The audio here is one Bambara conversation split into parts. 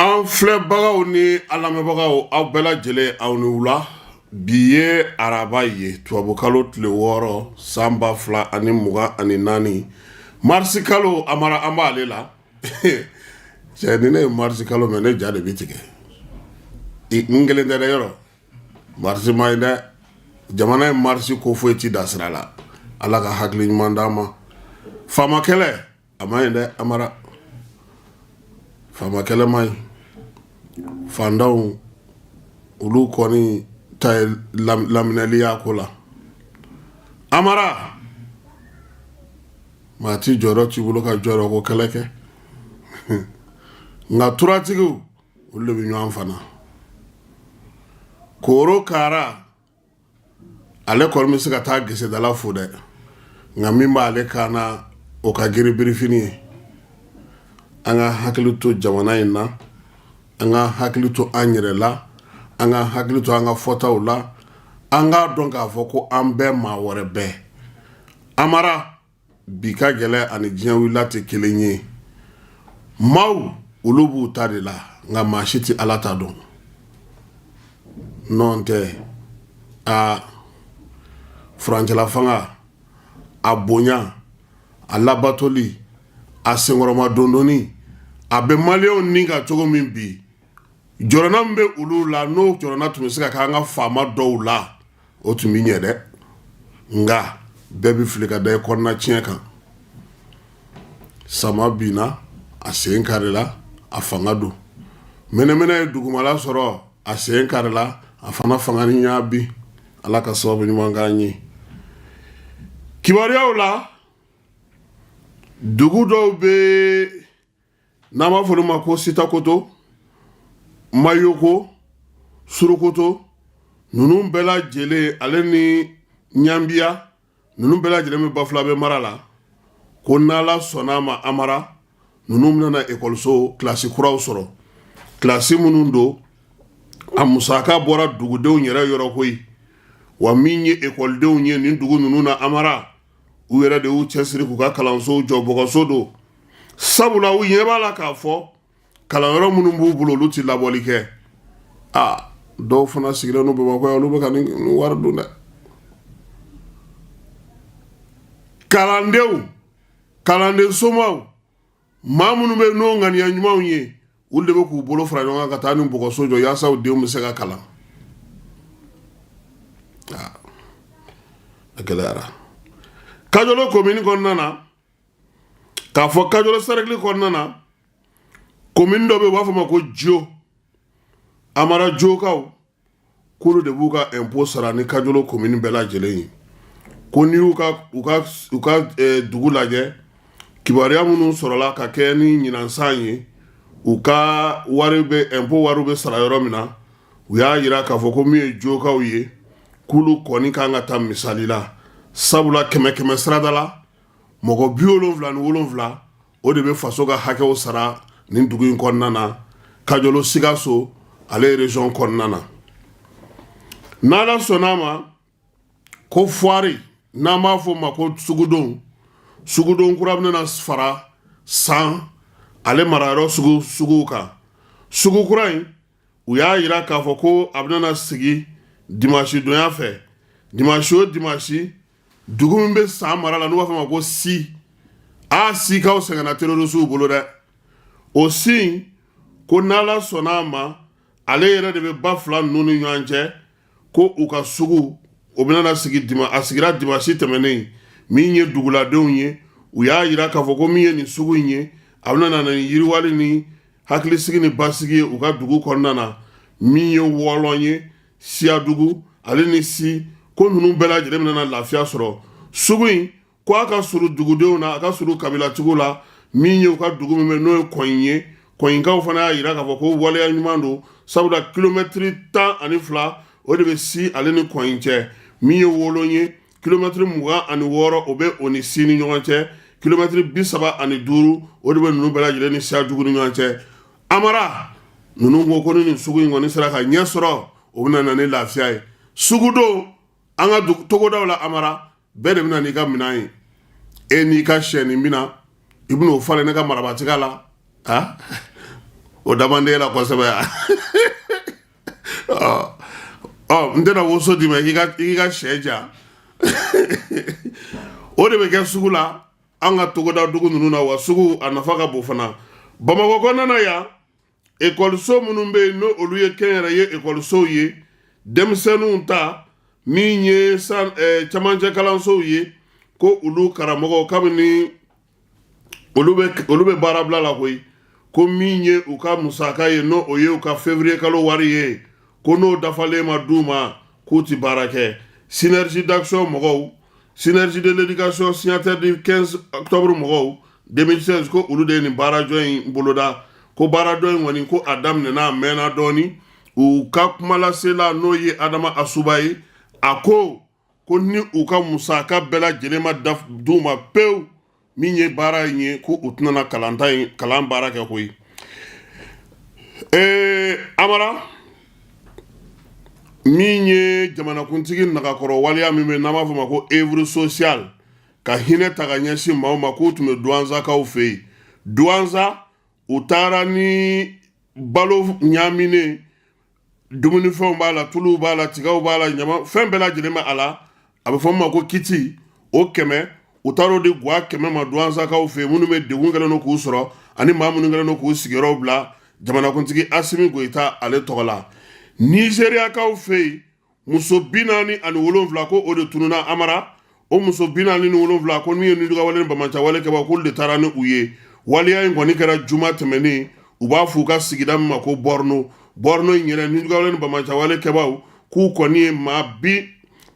An filɛbagaw ni an lamɛnbagaw, aw bɛɛ lajɛlen, aw ni wula. Bi ye araba ye, tubabukalo tile 6, san 2024, marisi kalo. Amara, an b'ale la. Cɛ, ni ne ye marisi kalo mɛn, ne ja de bɛ tigɛ. N kelen tɛ dɛ, yɔrɔ marisi ma ɲi dɛ. Jamana ye marisi ko foyi ti da sira la. Ala ka hakili ɲuman d'an ma. Faama kɛlɛ a ma ɲi dɛ, Amara. Faama kɛlɛ ma ɲi. Fantanw, olu kɔni ta ye laminɛli y'a ko la. Amara, maa ti jɔyɔrɔ t'i bolo ka jɔyɔrɔ ko kɛlɛ kɛ, nka turatigiw, olu de bɛ ɲɔgɔn fana kooro kara. Ale kɔni bɛ se ka taa gesedala fo dɛ, nka min b'ale kan na, o ka girin birifini ye. An ka hakili to jamana in na, an ka hakili to an yɛrɛ la, an ka hakili to an ka fɔtaw la. An k'a dɔn k'a fɔ ko an bɛɛ maa wɛrɛ bɛɛ. Amara, bi ka gɛlɛn ani diɲɛ wulila tɛ kelen ye. Maaw, olu b'u ta de la, nka maa si tɛ Ala ta dɔn. Nɔn tɛ a furancɛla fanga, a bonya, a labatoli, a senkɔrɔma dondonni, a bɛ maliyɛnw ni ka cogo min bi, jɔrɔna min bɛ olu la, n'o jɔrɔna tun bɛ se ka kɛ an ka faama dɔw la, o tun bɛ ɲɛ dɛ. Nka bɛɛ bɛ fili ka da i kɔnɔna tiɲɛ kan. Sama binna, a sen karila, a fanga don. Mɛnɛmɛnɛ ye dugumala sɔrɔ, a sen karila, a fana fanga ni y'a bin. Ala ka sababu ɲuman k'an ye. Kibaruyaw la, dugu dɔw bɛ n'an b'a fɔ olu ma ko Sitakoto, Mayoko, Surukoto, ninnu bɛɛ lajɛlen, ale ni Ɲanbiya, ninnu bɛɛ lajɛlen bɛ Bafulabɛ mara la. Ko n'Ala sɔnna a ma, Amara, ninnu bɛna ekɔliso kilasi kuraw sɔrɔ, kilasi minnu don, a musaka bɔra dugudenw yɛrɛ yɔrɔ koyi. Wa min ye ekɔlidenw ye nin dugu ninnu na, Amara, u yɛrɛ de y'u cɛsiri k'u ka kalansow jɔ, bɔgɔso don, sabula u ɲɛ b'a la k'a fɔ kalanyɔrɔ minnu b'u bolo, olu tɛ labɔli kɛ. Aa, dɔw fana sigilen don Bamakɔ yan, olu bɛ ka nin wari dun dɛ. Kalandenw, kalanden somaw, maa minnu bɛ n'o ŋaniya ɲumanw ye, olu de bɛ k'u bolo fara ɲɔgɔn kan ka taa ni bɔgɔso jɔ yaasa u denw bɛ se ka kalan. A gɛlɛyara Kajolo komini kɔnɔna na. K'a fɔ Kajolo sɛrɛkili kɔnɔna na, komini dɔ bɛ yen, u b'a fɔ o ma ko Jo. Amara, Jokaw k'olu de b'u ka impôt sara ni Kajolo komini bɛɛ lajɛlen ye. Ko n'i y'u ka u ka u ka dugu lajɛ, kibaruya minnu sɔrɔla ka kɛ ni ɲinan san ye, u ka wari bɛ impôt wari bɛ sara yɔrɔ min na, u y'a jira k'a fɔ ko min ye Jokaw ye, k'olu kɔni kan ka ta misali la, sabula kɛmɛ kɛmɛ sirada la, mɔgɔ 77, o de bɛ faso ka hakɛw sara nin dugu in kɔnɔna na, Kajolo Sikaso ale région kɔnɔna na. N'Ala sɔnna a ma, ko foire, n'an b'a fɔ o ma ko sugudon, sugudon kura bɛna fara San ale marayɔrɔ suguw kan. Sugu kura in, u y'a jira k'a fɔ ko a bɛna sigi dimanche donya fɛ, dimanche o dimanche. Dugu min bɛ San mara la, n'u b'a fɔ ma ko Si, a Sikaw sɛgɛnna terroristew bolo dɛ. O Si, ko n'Ala sɔnna a ma, ale yɛrɛ de bɛ ba fila ninnu ni ɲɔgɔn cɛ. Ko u ka sugu, o bɛna sigi, a sigira dimanche tɛmɛnen. Min ye duguladenw ye, u y'a jira k'a fɔ ko min ye nin sugu in ye, a bɛna na ni yiriwali ni hakilisigi ni basigi ye u ka dugu kɔnɔna na. Min ye Wɔlɔn ye, Siyadugu ale ni Si, ko ninnu bɛɛ lajɛlen bɛna lafiya sɔrɔ. Sugu in, ko a ka surun dugudenw na, a ka surun kabilatigiw la. Min ye u ka dugu min bɛ, n'o ye Kɔyin ye, Kɔyinkaw fana y'a jira k'a fɔ ko waleya ɲuman don, sabula kilomɛtiri 12, o de bɛ Si ale ni Kɔyin cɛ. Min ye Wolon ye, kilomɛtiri 26, o bɛ o ni Si ni ɲɔgɔn cɛ. Kilomɛtiri 35, o de bɛ ninnu bɛɛ lajɛlen ni Siyadugu ni ɲɔgɔn cɛ. Amara, ninnu ko ni nin sugu in kɔni sera ka ɲɛ sɔrɔ, o bɛna na ni lafiya ye. Sugudon an ka togodaw la, Amara, bɛɛ de bɛna n'i ka minɛn ye. E n'i ka sɛnin bɛna, i bɛn'o falen ne ka marabatigɛ la. A O da man di e la kosɛbɛ yan. Ɔ, n tɛna woso d'i ma, i k'i ka sɛ ja. O de bɛ kɛ sugu la an ka togoda dugu ninnu na. Wa sugu a nafa ka bon fana. Bamakɔ kɔnɔna na yan, ekɔliso minnu bɛ yen, n'o olu ye kɛnyɛrɛye ekɔlisow ye, denmisɛnninw ta min ye san camancɛ kalansow ye, ko olu karamɔgɔw, kabini olu bɛ baarabila la koyi, ko min ye u ka musaka ye, n'o o ye u ka février kalo wari ye, ko n'o dafalen ma d'u ma, k'u ti baara kɛ. Synergie d'action mɔgɔw, Synergie de l'éducation signataire du 15 octobre mɔgɔw 2016, ko olu de ye nin baarajɔ in boloda. Ko baarajɔ in kɔni, ko a daminɛna, a mɛnna dɔɔni. U ka kumalasela, n'o ye Adama Asuba ye, a ko ko ni u ka musaka bɛɛ lajɛlen ma d'u ma pewu, min ye baara in ye, ko u tɛna kalanta in kalan baara kɛ koyi. Amara, min ye jamanakuntigi nagakɔrɔ waleya min bɛ, n'an b'a fɔ ma ko œuvre sociale, ka hinɛ ta ka ɲɛsin maaw ma, k'u tun bɛ Duwanzakaw fɛ yen. Duwanza, u taara ni balo ɲaaminen, dumunifɛnw b'a la, tuluw b'a la, tigaw b'a la, ɲama fɛn bɛɛ lajɛlen bɛ a la, a bɛ fɔ min ma ko kit, o 100, u taar'o di gwa 100 ma Duwanzakaw fɛ yen, minnu bɛ degun kɛlen don k'u sɔrɔ ani maa minnu kɛlen don k'u sigiyɔrɔw bila, jamanakuntigi Asimi Goyita ale tɔgɔ la. Nizeriyakaw fɛ yen, muso 47, ko o de tununa. Amara, o muso 47, ko min ye nijuguyawale ni banbaanciwale kɛba, k'olu de taara ni u ye. Waleya in kɔni kɛra juma tɛmɛnen. U b'a fɔ u ka sigida min ma ko Borno. Borno in yɛrɛ, nijuguyawale ni banbaanciwale kɛbaw k'u kɔni ye maa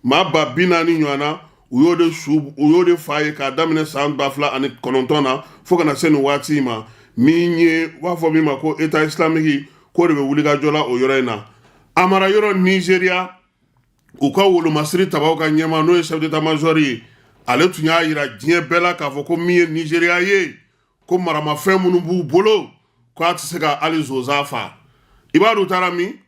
40,000 ɲɔgɔn na, u y'o de su, u y'o de fa ye k'a daminɛ san 2009 na fo ka na se nin waati in ma. Min ye, u b'a fɔ min ma ko État islamique, k'o de bɛ wulikajɔ la o yɔrɔ in na. Amara, yɔrɔ Nizeriya, u ka wolomasiri tabaw ka ɲɛmaa, n'o ye chef d'état major ye, ale tun y'a yira diɲɛ bɛɛ la k'a fɔ ko min ye Nizeriya ye, ko maramafɛn minnu b'u bolo, k'a tɛ se ka hali zonzan fa. I b'a dɔn u taara min?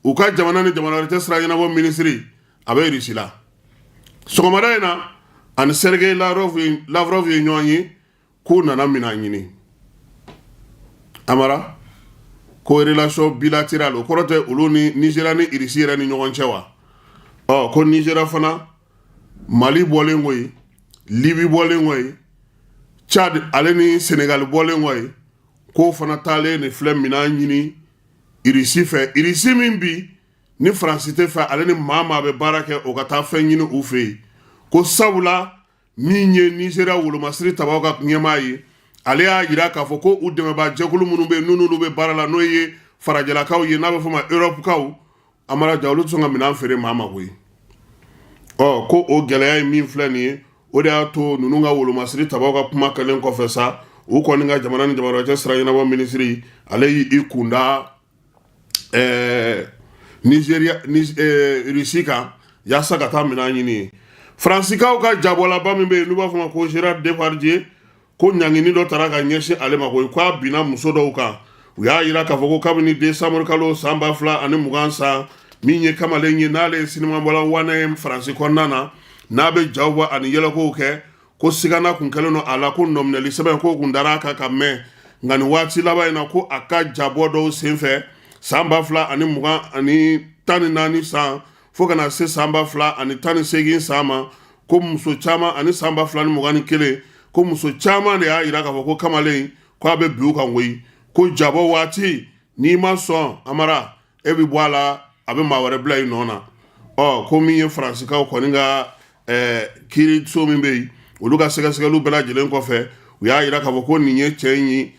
U ka jamana ni jamana wɛrɛ cɛ sira ɲɛnabɔ minisiri, a bɛ Irisi la sɔgɔmada in na, ani Sergei Lavrov ye ɲɔgɔn ye, k'u nana minɛn ɲini. Amara, ko relation bilatérale, o kɔrɔ tɛ olu ni Nizeriya ni Irisi yɛrɛ ni ɲɔgɔn cɛ wa? Ɔ, ko Nizeriya fana, Mali bɔlen kɔ yen, Libi bɔlen kɔ yen, Tchad ale ni Senegali bɔlen kɔ yen, k'o fana taalen de filɛ minɛn ɲini Irisi fɛ. Irisi min bi ni Faransi tɛ fɛ ale ni maa maa bɛ baara kɛ, o ka taa fɛn ɲini u fɛ yen, ko sabula min ye Nizeriya wolomasiri tabaw ka ɲɛmaa ye, ale y'a jira k'a fɔ ko u dɛmɛbaa jɛkulu minnu bɛ yen, n'olu bɛ baara la, n'o ye farajɛlakaw ye, n'a bɛ fɔ ma Erɔpukaw, Amara ja, olu tɛ sɔn ka minɛn feere maa ma koyi. Ɔ, ko o gɛlɛya ye min filɛ nin ye, o de y'a to ninnu ka wolomasiri tabaw ka kuma kɛlen kɔfɛ sa, u kɔni ka jamana ni jamana cɛ sira ɲɛnabɔ minisiri, ale y'i kunda Nigeria, Russie kan yaasa ka taa minɛn ɲini. Faransikaw ka jabɔlaba min bɛ yen, n'u b'a fɔ ma ko Gérard Depardieu, ko ɲangini dɔ taara ka ɲɛsin ale ma koyi, k'a binna muso dɔw kan. U y'a jira k'a fɔ ko kabini décembre kalo san 2020 san, min ye kamalen ye, n'ale ye sinimabɔla wanɛ ye Faransi kɔnɔna na, n'a bɛ jaw bɔ ani yɛlɛkow kɛ, ko sigana kun kɛlen don a la, ko nɔminɛli sɛbɛn ko kun dara a kan ka mɛn. Nka nin waati laban in na, ko a ka jabɔ dɔw senfɛ san 2014 san fo ka na se san 2018 san ma, ko muso caman, ani san 2021, ko muso caman de y'a jira k'a fɔ ko kamalen ko a bɛ bin u kan koyi, ko jabɔ waati n'i ma sɔn, Amara, e bɛ bɔ a la, a bɛ maa wɛrɛ bila i nɔ na. Ɔ, ko min ye Faransikaw kɔni ka kiiriso min bɛ yen, olu ka sɛgɛsɛgɛliw bɛɛ lajɛlen kɔfɛ, u y'a jira k'a fɔ ko nin ye cɛ in ye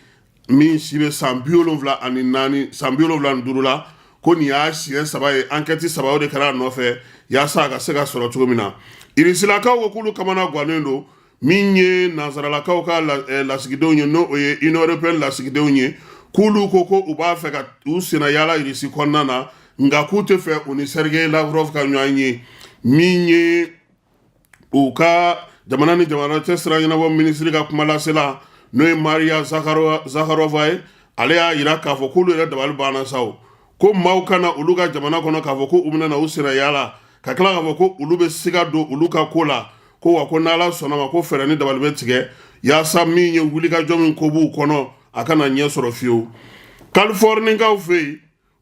min si bɛ san 74, san 75 la, ko nin y'a siɲɛ saba ye, enquête saba o de kɛra a nɔfɛ yaasa a ka se ka sɔrɔ cogo min na. Irisilakaw ko k'olu kamana gannen don. Min ye nansaralakaw ka lasigidenw ye, n'o ye Union européenne lasigidenw ye, k'olu ko ko u b'a fɛ ka u senna yaala Irisi kɔnɔna na, nka k'u tɛ fɛ u ni Sergei Lavrov ka ɲɔgɔn ye. Min ye u ka jamana ni jamana cɛ sira ɲɛnabɔ minisiri ka kumalasela, n'o ye Maria Zakharova ye, ale y'a jira k'a fɔ k'olu yɛrɛ dabali banna sa, ko maaw ka na olu ka jamana kɔnɔ k'a fɔ ko u bɛna na u senna yaala, ka tila k'a fɔ ko olu bɛ siga don olu ka ko la, ko wa ko n'Ala sɔnna ma, ko fɛɛrɛ ni dabali bɛ tigɛ yaasa min ye wulikajɔ min ko b'u kɔnɔ, a kana ɲɛ sɔrɔ fiyewu. Californiekaw fɛ yen,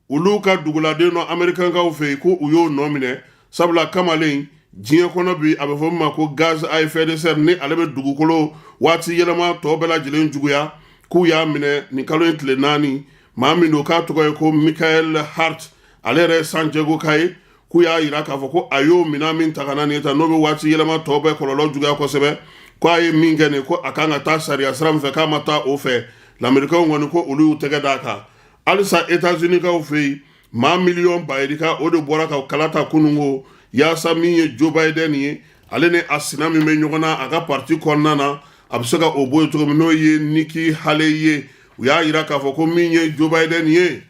olu ka duguladen dɔ amerikankaw fɛ yen, ko u y'o nɔ minɛ, sabula kamalen diɲɛ kɔnɔ bi, a bɛ fɔ min ma ko gaz à effet de serre, ni ale bɛ dugukolo waati yɛlɛma tɔ bɛɛ lajɛlen juguya, k'u y'a minɛ nin kalo in tile 4. Maa min don, k'a tɔgɔ ye ko Michael Hart, ale yɛrɛ ye San Diego ka ye. K'u y'a yira k'a fɔ ko a y'o minɛn min ta ka na nin ye tan, n'o bɛ waati yɛlɛma tɔ bɛɛ kɔlɔlɔ juguya kosɛbɛ, ko a ye min kɛ nin, ko a kan ka taa sariya sira min fɛ, k'a ma taa o fɛ. Lamerikaw kɔni ko olu y'u tɛgɛ d'a kan. Halisa États-Unis-kaw fɛ yen, maa miliyɔn bayirika o de bɔra ka kala ta kununko yaasa min ye Joe Biden ye, ale ni a sina min bɛ ɲɔgɔn na a ka parti kɔnɔna na, a bɛ se ka o bɔ yen cogo min, n'o ye Nikki Haley ye. U y'a yira k'a fɔ ko min ye Joe Biden ye,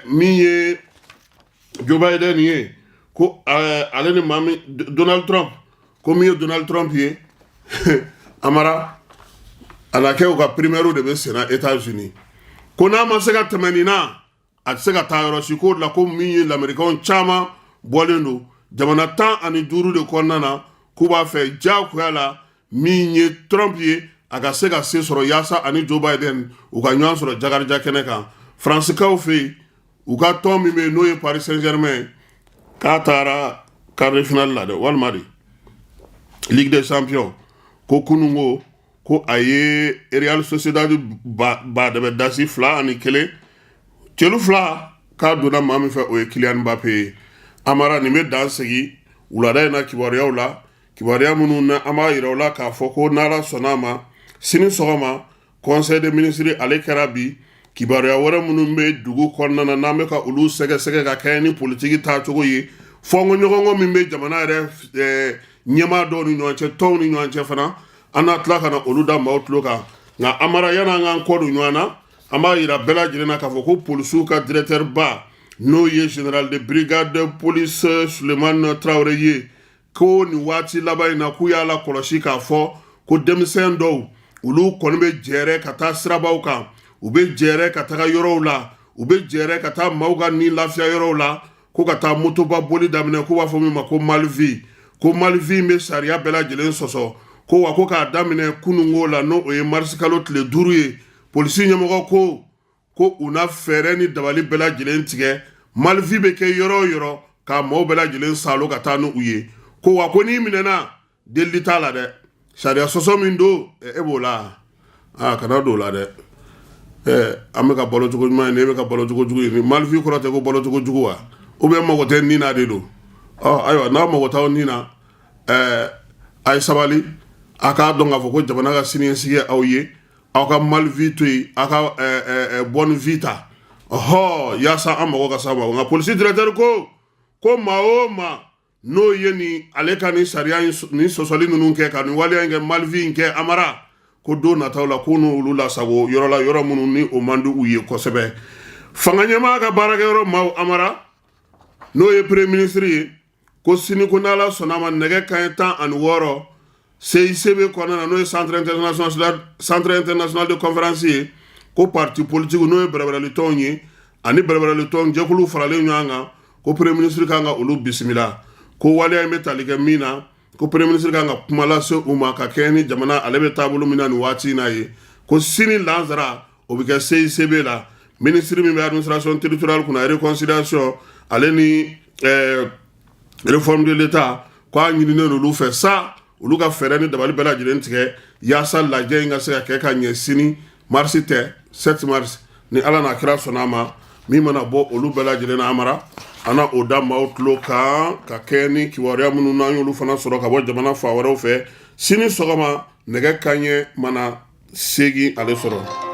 min ye Joe Biden ye, ko ale ni maa min Donald Trump, ko min ye Donald Trump ye, Amara, a na kɛ u ka primaire de bɛ senna États-Unis, ko n'a ma se ka tɛmɛ nin na, a tɛ se ka taa yɔrɔ si. K'o de la ko min ye lamerikaw caman bɔlen don jamana 15 de kɔnɔna na, k'u b'a fɛ diyagoya la min ye Trump ye, a ka se ka se sɔrɔ yaasa ani Joe Biden u ka ɲɔgɔn sɔrɔ jakarija kɛnɛ kan. Faransikaw fɛ yen, u ka tɔn min bɛ yen, n'o ye Paris Saint-Germain, k'a taara quart de finale la dɛ, walima de Ligue des Champions, ko kununko ko a ye Real Sociedad ba dɛbɛ dasi 2-1, celu fila k'a donna maa min fɛ, o ye Kylian Mbappé ye. Amara, nin bɛ dan sigi wulada in na kibaruyaw la, kibaruya minnu na an b'a yira u la k'a fɔ ko n'Ala sɔnna a ma, sini sɔgɔma conseil des ministres ale kɛra bi. Kibaruya wɛrɛ minnu bɛ dugu kɔnɔna na, n'an bɛ ka olu sɛgɛsɛgɛ ka kɛɲɛ ni politiki taacogo ye, fɔnkɔɲɔgɔnkɔ min bɛ jamana yɛrɛ ɲɛmaa dɔw ni ɲɔgɔn cɛ, tɔnw ni ɲɔgɔn cɛ fana, an na tila ka na olu da maaw tulo kan. Nka Amara, yan'an k'an kɔ don ɲɔgɔn na, an b'a yira bɛɛ lajɛlen na k'a fɔ ko polisiw ka directeur ba, n'o ye général de brigade de police Sulemani Traoré ye, ko nin waati laban in na, k'u y'a lakɔlɔsi k'a fɔ ko denmisɛn dɔw, olu kɔni bɛ jɛrɛ ka taa sirabaw kan, u bɛ jɛrɛ ka taga yɔrɔw la, u bɛ jɛrɛ ka taa maaw ka ni lafiya yɔrɔw la, ko ka taa motoba boli daminɛ, k'u b'a fɔ min ma ko mal vie, ko mal vie bɛ sariya bɛɛ lajɛlen sɔsɔ. Ko wa ko k'a daminɛ kununko la, n'o o ye marisikalo tile 5 ye, polisi ɲɛmɔgɔ ko u na fɛɛrɛ ni dabali bɛɛ lajɛlen tigɛ, mal vie bɛ kɛ yɔrɔ o yɔrɔ, ka maaw bɛɛ lajɛlen salo ka taa n'u ye. Ko wa ko n'i minɛna, delili t'a la dɛ, sariya sɔsɔ min don, e b'o la, aa kana don o la dɛ. An bɛ ka balo cogo ɲuman ye, e bɛ ka balo cogo jugu ye. Mal vie kɔrɔ tɛ ko balo cogo jugu wa? Ou bien mago tɛ nin na de don? Ɔ ayiwa, n'a mago t'aw nin na, a ye sabali, a k'a dɔn k'a fɔ ko jamana ka siniɲɛsigi ye aw ye. Aw ka mal vie to yen, aw ka bonne vie ta, ɔhɔ, yaasa an mago ka s'a ma. Nka polisi directeur ko maa o maa n'o ye nin ale ka nin sariya nin sɔsɔli ninnu kɛ, ka nin waleya in kɛ, mal vie in kɛ, Amara, ko don nataw la ko n'olu lasago yɔrɔ la, yɔrɔ minnu ni o man di u ye kosɛbɛ. Fanga ɲɛmaa ka baarakɛyɔrɔ maaw, Amara, n'o ye premier ministre ye, ko sini, ko n'Ala sɔnna a ma, nɛgɛ kanɲɛ 16 CICB kɔnɔna na, n'o ye centre international de conférence ye, ko parti politique, n'o ye bɛrɛbɛrɛlitɔnw ye, ani bɛrɛbɛrɛlitɔn jɛkulu faralen ɲɔgɔn kan, ko premier ministre kan ka olu bisimila. Ko waleya in bɛ tali kɛ min na, ko premier ministre kan ka kuma lase u ma ka kɛɲɛ ni jamana ale bɛ taabolo min na nin waati in na ye. Ko sini lansara, o bɛ kɛ CICB la. Ministre min bɛ administration territoriale kunna, réconciliation ale ni réforme de l'État, ko a ɲininen olu fɛ sa, olu ka fɛɛrɛ ni dabali bɛɛ lajɛlen tigɛ yaasa lajɛ in ka se ka kɛ ka ɲɛ sini, marisi tɛ, 7 mars, ni Ala n'a kira sɔnna a ma. Min mana bɔ olu bɛɛ lajɛlen na, Amara, an na o da maaw tulo kan ka kɛ ni kibaruya minnu n'an y'olu fana sɔrɔ ka bɔ jamana fan wɛrɛw fɛ, sini sɔgɔma nɛgɛ kanɲɛ mana 8 ale sɔrɔ.